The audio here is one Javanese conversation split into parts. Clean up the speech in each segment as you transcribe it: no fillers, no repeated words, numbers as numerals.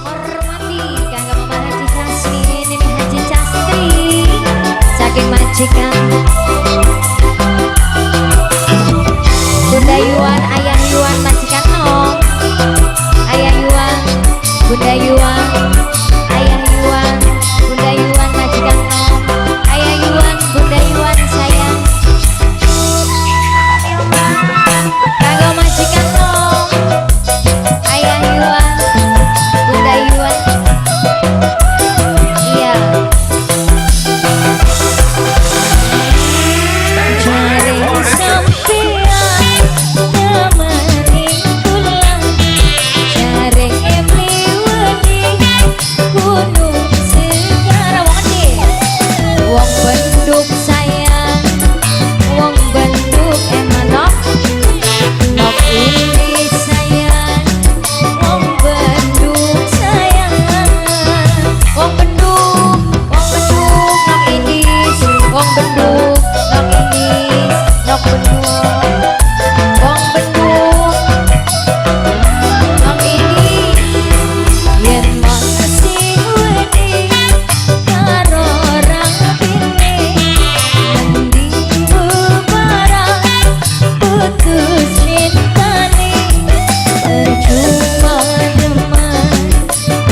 Hormati kanggo Mama Haji Casmi, Nini Haji Castri saking majikan Bunda Yuan, Ayah Yuan, majikan Nong. Ayah Yuan, Bunda Yuan, Ayah Yuan, Bunda Yuan, majikan Nong. Ayah Yuan, Bunda Yuan sayang. Kanggo majikan Nong, Ayah Yuan, Bunda Yuan. Iya. Jare sampean temani kula, jare mliwedi gunung Segara. Wong endi? Wong benduk sayang, wong benduk emanok nok ini sayang, wong benduk sayang, wong benduk nok indis, wong benduk nok indis, nok benduk, wong benduk nok indis. Yen masih wedi karo rabine, mending bubaran putus cintane. Percuma demen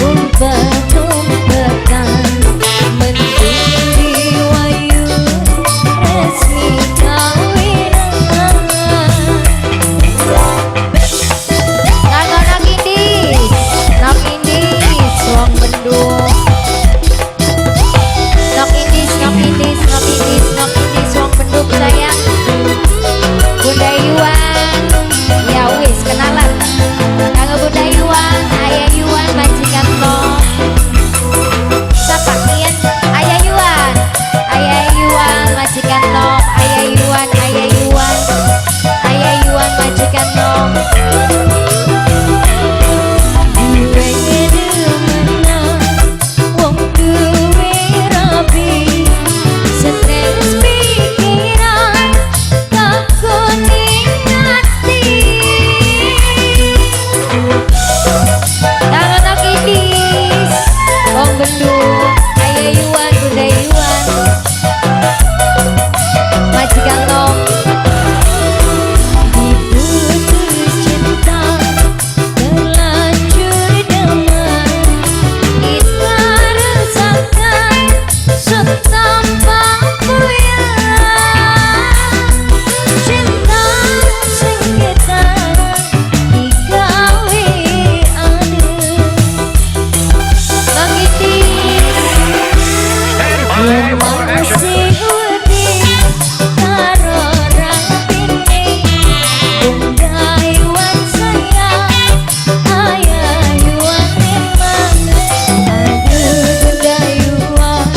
umpet-umpetan, mending diwayu resmi kawinan. Kanggo nok indis, nok indis, wong benduk. Nok indis, nok indis, nok indis, nok indis, wong benduk sayang. Bunda Yuan, ya wis kenalan. Kanggo Bunda Yuan, Ayah Yuan, majikan Nong. Sapa kian? Ayah Yuan, Ayah Yuan, majikan Nong. Ayah Yuan, Ayah Yuan, Ayah Yuan, majikan Nong. Duwe demenan wong duwe rabi, stres pikiran takon ning ati. Kanggo nok indis, wong benduk, Ayah Yuan, Bunda Yuan, majikan Nong. Diputus cinta terlanjur demen, kita rasakan setampak puyeng. Cinta sing kita digawe adem. Nok indis, yen masih wedi karo rabine, Bunda Yuan sayang, Ayah Yuan emang. Aduh Bunda Yuan,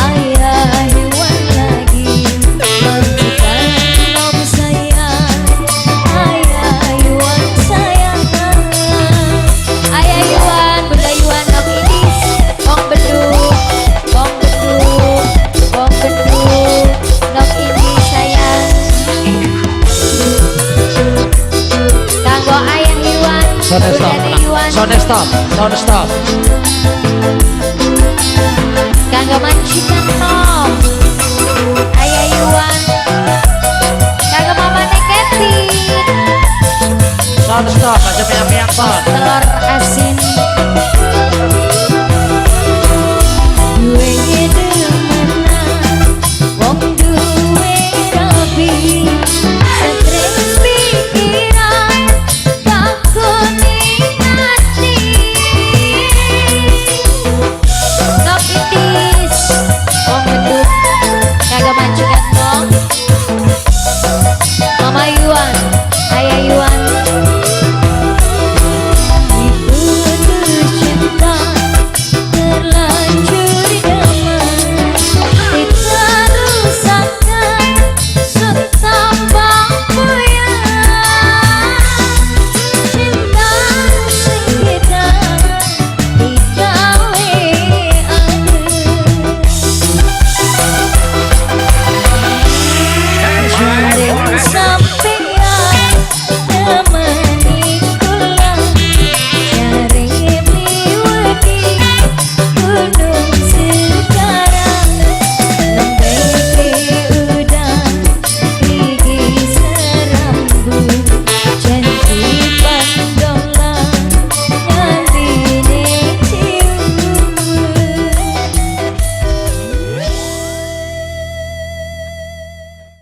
Ayah Yuan lagi, majikan nom sayang, Ayah Yuan sayang. Ayah Yuan, Bunda Yuan, nok indis, wong benduk, wong benduk, wong benduk, nok indis sayang. Kanggo Ayah Yuan, Sound stop. Bunda Yuan, Sound stop. Sound stop. Kanggo majikan Nom, Ayah Yuan, kanggo Mama Kevin, Sound stop. Aja peang-peang, Pak. Telur.